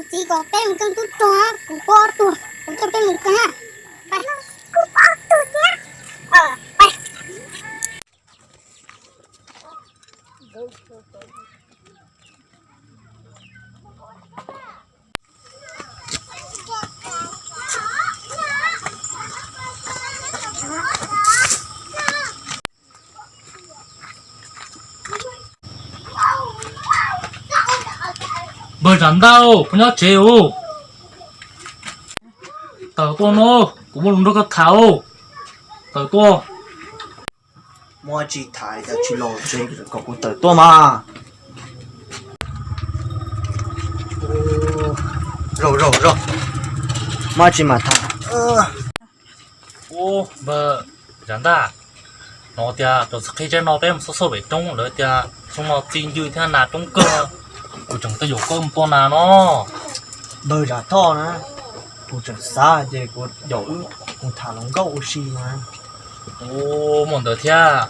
Txiv kom peb mus keeb tub rog, kuv pom ob tug, kuv coj peb mus keeb na. Kuv pom ob tug thiab. Npawg Zam Ntaj, puas nyob tsev os? Tawm tuaj no, kuv muaj lus nrog koj tham os. Tawm tuaj. Muaj tsis tham cas tsis los tsev kom kuv tawm tuaj mas. Zaum zaum zaum, muaj tsis mas tham. Ub, npawg Zam Ntaj, no tias cov txiv qhib tsaib no peb mus xauj xauj pem roob, lawv tias xyoo no txi ncw thiab nas coob kawg, kuv tseem tuaj yaum koj mus tua nas no. Npawg Zam Thoj na, kuv tseem xav ces kuv yaum wb mus tham hluas nkauj ua si mas. Ub, muaj ntawd thiab.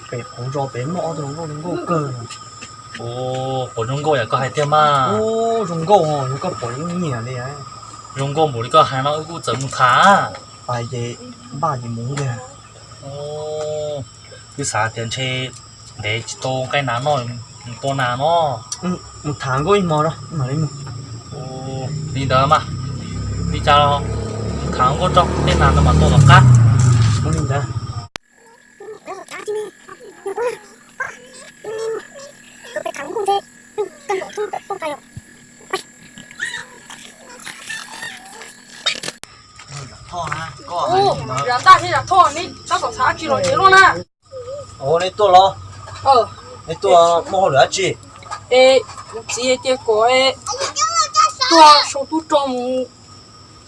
Pem qhov zos pem muaj ob tug hluas nkauj zoo nkauj kawg. Ub, puas zoo nkauj yam koj hais tiag mas? Ub, zoo nkauj os, yog koj pom yeej nyiam li. Zoo nkauj npaum li koj hais no wb kuj txawm mus tham. Pais ces npaj ces mus tiag. Wb xav tias ntshe ntev tsis tau nqaij nas noj, mus tua nas no. Mus tham nkauj ib hmo, mam li mus. Li ntawd mas, li cas los tham nkauj tso, tej nas ntawd mas tua tom qab. Ua li ntawd. Zam Ntaj thiab Zam Thoj, neb tab tom xav dab tsi los tsev luaj na? Neb tuaj los? Neb tuaj muaj hauj lwm dab tsi? Es kuv txiv hais tias kom tuaj sau tub rog mus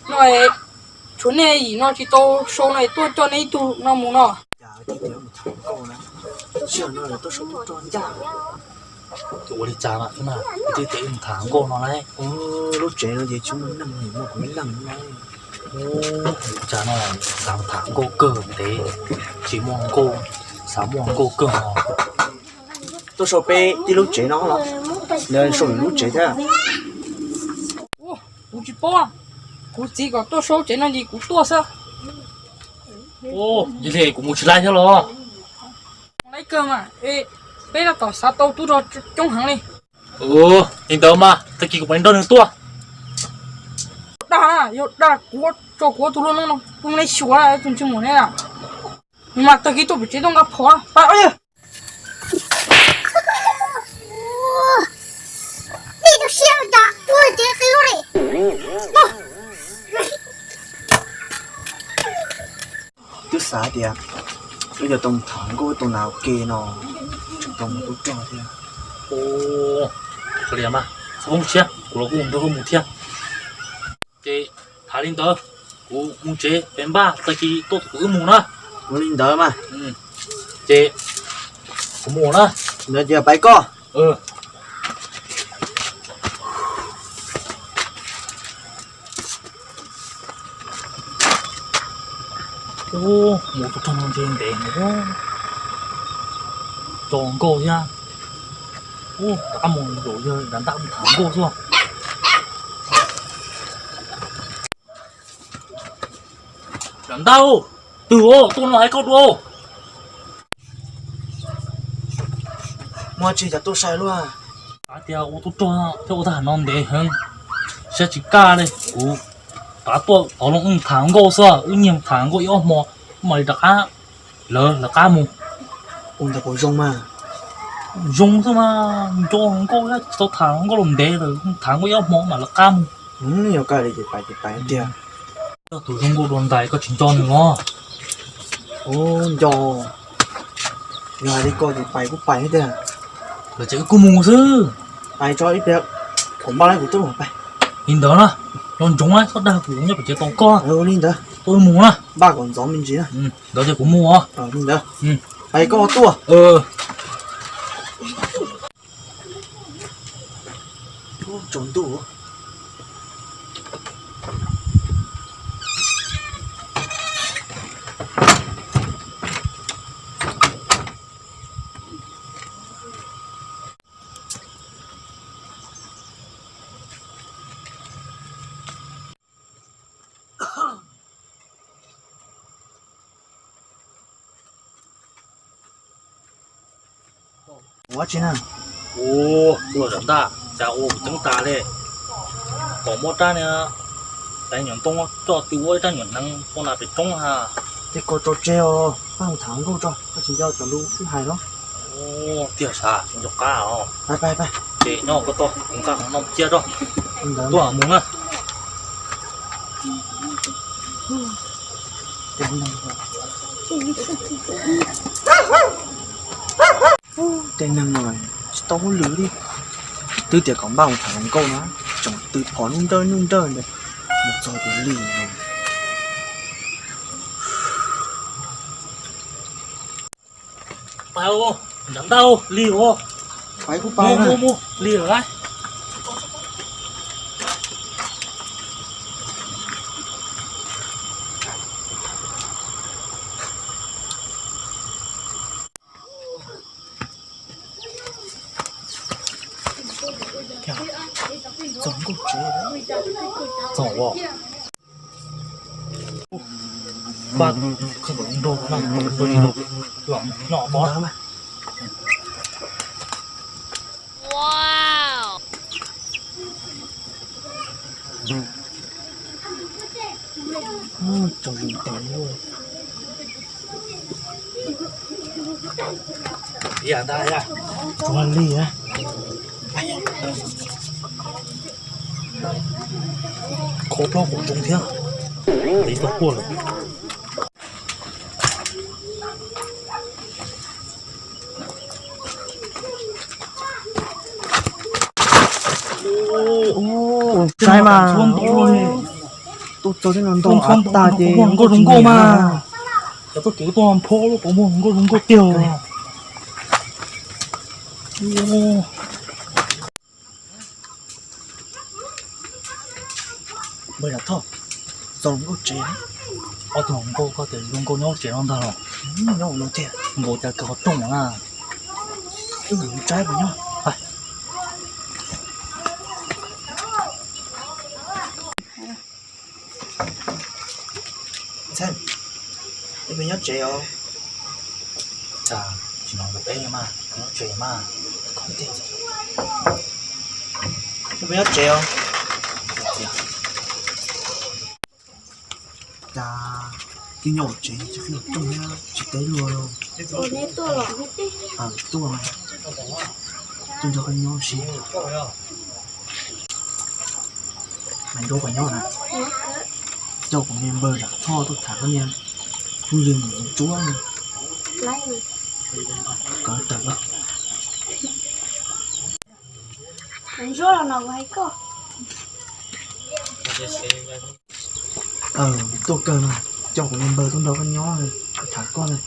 no, tshuav nej yim no tsis tau sau no, tuaj coj nej ib tug no mus no. Cas tias mus tham nkauj na, sij hawm no lawv tuaj sau tub rog ncaj. Ces ua li cas mas, twb tias mus tham nkauj no lauj. Lub tsev no ces tsis muaj neeg, muaj kuv ib leeg lauj. Ua li cas no, xav tham nkauj kawg ntev, tsis muaj nkauj, xav muaj nkauj kawg no. Tuaj sau peb tib lub tsev no los? Nws sau lwm lub tsev thiab. Kuv tsis paub, kuv txiv kom tuaj sau tsev no ces kuv tuaj xwb. Yog li kuv mus tsis laib thiab los? Laib kawg mas, peb tab tom xav tau tub rog coob heev li. Li ntawd mas tag kis kuv mam nrog nws tuaj. Dag, yog dag kuv tso kuv tus hlub no, kuv mus xyuas tus ntsej muag ne. Nws mas tag kis tuaj pem tsev tuaj nqa phom pab. Twb xav tias wb yuav tau mus tham nkauj tau nas ua ke no, tseem tau mus tub rog thiab. Ua li mas, txhob poob siab, kuv los kuj nrog koj mus thiab. Ces tham li ntawd, kuv mus tsev pem npaj, tag kis tuaj kuv wb mus na. Ua li ntawd mas. Ces kuv mus na. Ntawd ces pais koj. Mus tub rog no ntshe ntev heev, tso nkauj thiab. Rov qab mus zaum yawg Zam Ntaj mus tham nkauj xwb. Zam Ntaj, twg tuaj no hais koj dua. Muaj tsis cas tuaj sai luaj. Xav tias ua tub rog thiab ua tag no ntev heev, siab tsis kaj li. Kuv rov tuaj tod los wb tham nkauj xwb, wb nyiag tham nkauj ib ob hmo, wb mam li rov qab, lawv lawv qab mus. Ua ntawd puas zoo mas? Zoo xwb mas, nco nkauj thiab tsis tau tham nkauj los ntev lawm, tham nkauj ib ob hmo mam lawv qab mus. Yog kawg li ces pais ces pais tiag. Koj tus zoo nkauj dua ntais koj tsis nco nws los? Ua nco, yog hais li ko ces pais kuj pais thiab tiag. Lawv ces wb kuj mus xwb. Pais tso ib pliag, thaum npaj lawm kuv twb los pais. Li ntawd na, nco ntsoov txhob dag kuv nyob pem tsev tos koj. Ua li ntawd, tuaj wb mus na. Npaj kom ntxov me ntsis na. Ntawd ces kuv mus os. Li ntawd, hais koj tuaj. Tsaus ntuj. Ua tsi na? Ua, ua zam ntaj, cas ua kuv ceeb tas li. Kom muab rab niag tais nyuam ntoo coj tw ua ib rab nyuam hneev ua nram pem roob ha. Ces koj tso tseg os, pab mus tham hluas nkauj tso, koj tsis nco cov lus wb hais los? Tiag sav, tsis nco qab os. Ces nyob koj toj, kuv nqa qhov no cia tso. Tuaj mus na. Tej neeg no tsis tau hauj lwm li. Twb tias kom npaj mus tham hluas nkauj no, tseem tw phom lub nrawj nyuj nrawj ntawd mus txog tus li no. Nram ntau li os. Mus, mus, mus, li lawm lauj. Txog nkauj tsev, txog ua. Npaj khaws nkaus lub nrog no, nrog li no, noj mov. Tau zoo tes luaj. Ib yam ntag, tsuag li na. Kho plaub kaum rooj thiab, ntev tau tuaj lawm. Saib mas, tuaj txog tej no ntau av tag ces nkauj zoo nkauj mas. Cov tuaj kev tuaj npho lub qhov muag nkauj zoo nkauj tiag. Npawg Zam Thoj, txog hluas nkauj tsev. Ob tug hluas nkauj koj tias zoo nkauj nyob tsev no ntag los? Nyob ua no tiag. Nkaus cas kawg qhov rooj na. Wb mus tsaib puas nyob. Ntxhais, wb peb nyob tsev os. Cas tsis hnov nkawd teb li mas, nyob tsev mas. Wb peb nyob tsev os. Cas twb nyob tsev tsis qhib rooj thiab tsis teb luag li. Tuaj, tuaj nrog koj nyob si. Maiv Ntsuab puas nyob na? Coj kuv niag npawg Zam Thoj tuaj tham koj niag phooj ywg Maiv Ntsuab na. Kawv tawm. Tuaj kawg mas, coj kuv niag npawg tuaj nrog koj nyob, tham koj na.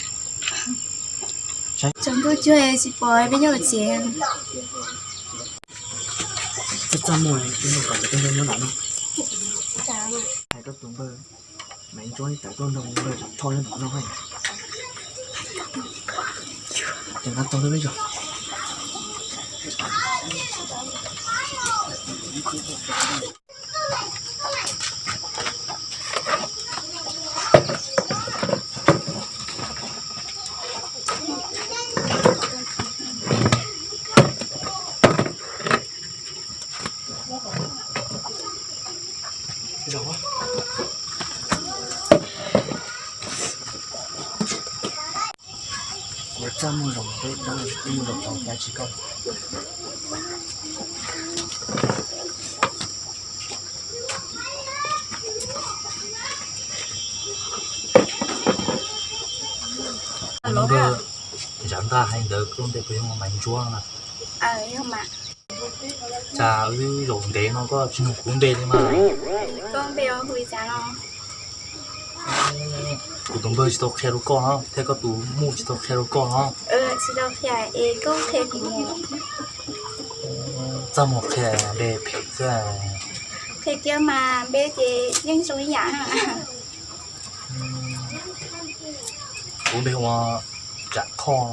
Tsaus ntuj cuag tsis pom peb nyob tsev. Txaj txaj muag, kuv nug kom cov tub npawg nyob nram no. Hais koj tus npawg Maiv Ntsuab tawm tuaj nrog npawg Zam Thoj nyob nram no. Ces nqa tau peb zog. Kuv txaj muag zoo peb, muag zoo tau cas tsis koj. Npawg Zam Thoj, hais ntawd koj lub npe puas yog Maiv Ntsuab na? Cas wb zaum ntev no koj tsis nug kuv lub npe li mas. Kuv tus npawg tsis tau qhia rau koj no thiab koj tus muam tsis tau qhia rau koj no. Txaj muag qhia npe phem xwb. Qhia kiag mas npe ces yeej zoo ib yam. Kuv npe hu ua Zam Thoj.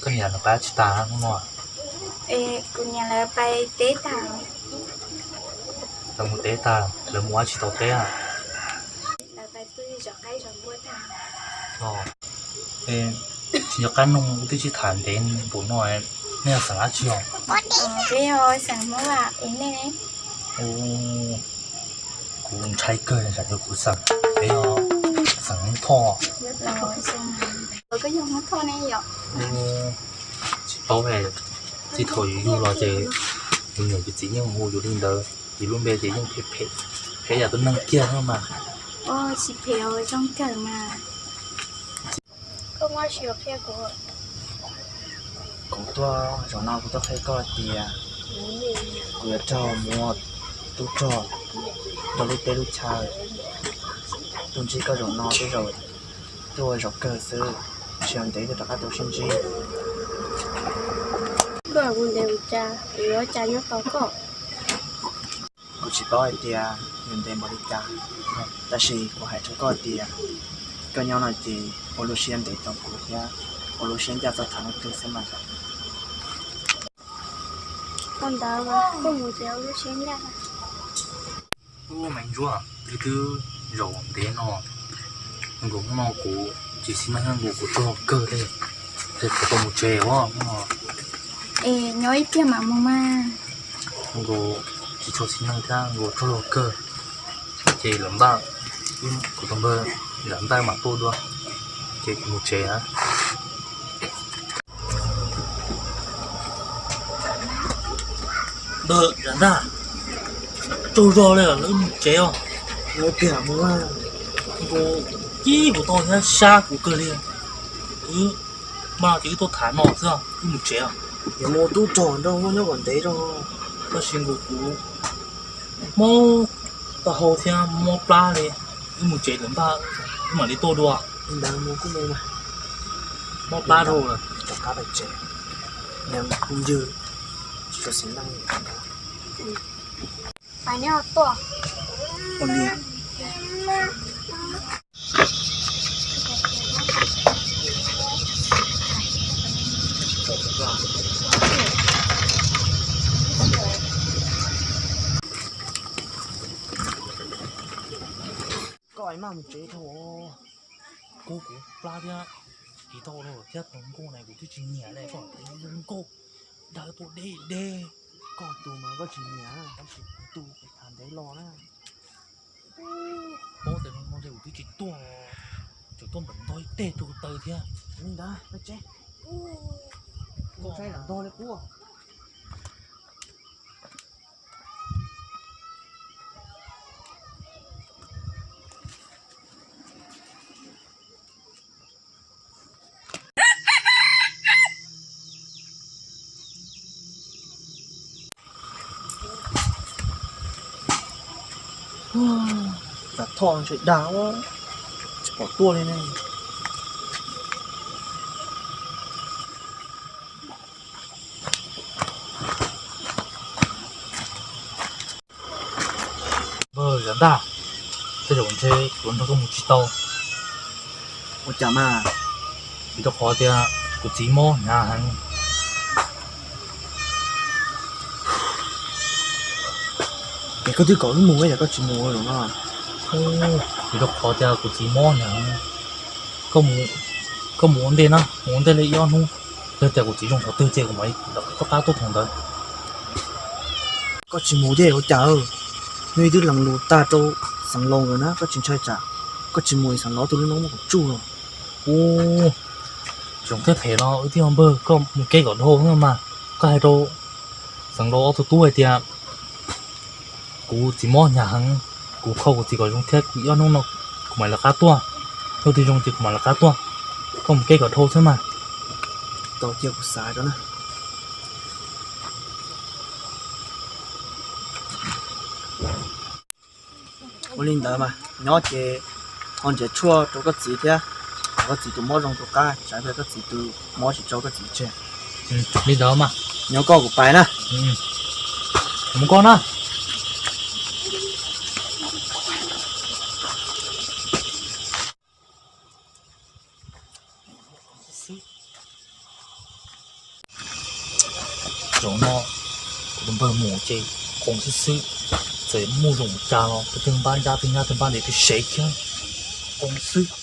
Koj niam lawv pab tsis tas hnub no? Kuv niam lawv pais teb tag. Lawv mus teb tag, lawv mus ua tsis tau teb a? Lawv pais pw zov qaib zov npua tag. Es Tsis nco qab nug, wb twb sib tham ntev npaum no, nej yog xeem dab tsi os? Peb yog xeem Hmoob es nej? Kuv ntshai kawg, tsam yog kuv xeem, peb yog xeem Hmoob Thoj. Koj yog Hmoob Thoj ne yom? Tsis paub, txij thaum yus yug los ces yus niam yus txiv yeej hu yus li ntawd, yus lub npe ces yeej phem phem, phem yam tus neeg kiag no mas. Tsis phem, zoo kawg mas. Koj muaj dab tsi yuav qhia kuv? Kuv tuaj zaum no kuv tuaj qhia koj tias kuv yuav raug muas tub rog nrog lub teb lub chaw, tuaj ntsib koj zaum no twb zaum, twb ua zaum kawg xwb, tsis yog ntev twb rov qab tau sib ntsib. Koj mus ntev mus cas, kuv yuav cas nyob tos koj? Kuv tsis paub hais tias yuav ntev npaum li cas, tab sis kuv hais rau koj tias koj nyob no ces ua lub siab ntev rau kuv thiab ua lub siab ncaj txog thaum no twg xwb mas. Ua ntawd mas koj mus ces ua lub siab ncaj. Ub, me ntsuab, twb twb zaum ntev no, nkaus hnub no kuv tsis xis neej nkaus, kuv tsaug zog kawg li, es kuv tau mus tsev os. Es nyob ib pliag mam mus mas. Nkaus tsis tshua xis neej thiab nkaus tsaug zog kawg, ces lawv npaj, kuv tus npawg lawv npaj mam tuaj dua, ces kuv mus tsev na. Npawg Zam Ntaj, tsaug zog li, wb mus tsev os. Nkaus cib kuv tau thiab sab kuv kawg li. Wb, mas ces wb tuaj tham no xwb, wb mus tsev os. Yuav mus tub rog nrog muaj nyob kom ntev zog. Tab sis nkaus kuv mob taub hau thiab mob plab li, wb mus tsev lawm npaj, wb mam li tuaj dua. Li ntawd mus kuj mus, mob plab rau lawm. Rov qab pais tsev, kuv ywg tsis tshua xis neej. Pais neb tuaj. Koj maj mus tsev dhau, kub kuv plab thiab, tiv tau lawm thiab tus nkauj na kuv twb tsis nyiam li, koj tus nkauj dag tuaj deb deb. Koj tus mas koj tsis nyiam, tab sis kuv tus kuv tham ntev los na. Paub tias no no ces kuv twb tsis tuaj, tseem tuaj npam ntog ib teg rau taw thiab. Li ntawd, koj tsev, koj saib lam ntog li qub. Tam thoj ntshe dag, tsis pom tuaj li ne. Npawg Zam Ntaj, tej zaum ntshe kuv nrog koj mus tsis tau. Ua cas mas? Vim rau qhov tias kuv txiv mob hnyav heev. Es koj twb kom wb mus, yog koj tsis mus zaum no? Vim rau qhov tias kuv txiv mob hnyav heev. Koj mus ua ntej na, mus ua ntej li ib ob hnub, yog tias kuv txiv zoo thaum twg ces kuv mam li rov qab tuaj thaum ntawd. Koj tsis mus ces ua cas? Hnub ib twb lees lus tag rau xeev laus nkawd na, koj tsis ntshai tsam koj tsis mus xeev laus ob tug lub noob muab kuv tsuj los? Ub, zoo thiab phem los wb twb yog npawg, koj mus kev kom dhau mas. Koj hais rau xeev laus ob tug tub hais tias kuv txiv mob hnyav heev, kuv kho kuv txiv kom zoo thiab ib ob hnub no kuv mam lawv qab tuaj. Hnub twg zoo ces kuv mam lawv qab tuaj. Koj mus kev kom dhau xwb mas. Tau cia kuv xav rau na. Ua li ntawd mas nyob ces ho nrhiav tshuaj rau koj txiv thiab, kom koj txiv tus mob zoo tus qab, tsam pliag koj txiv tus mob tsis tso koj txiv tseg. Li ntawd mas. Nyob koj, kuv pais na. Mus koj na. Zaum no kuv tus npawg mus ces qoos xwb xwb, txawm muaj zoo mus cas los tus twg npab ncab twg nyab twg npab ntev twg sev thiab, qoos xwb.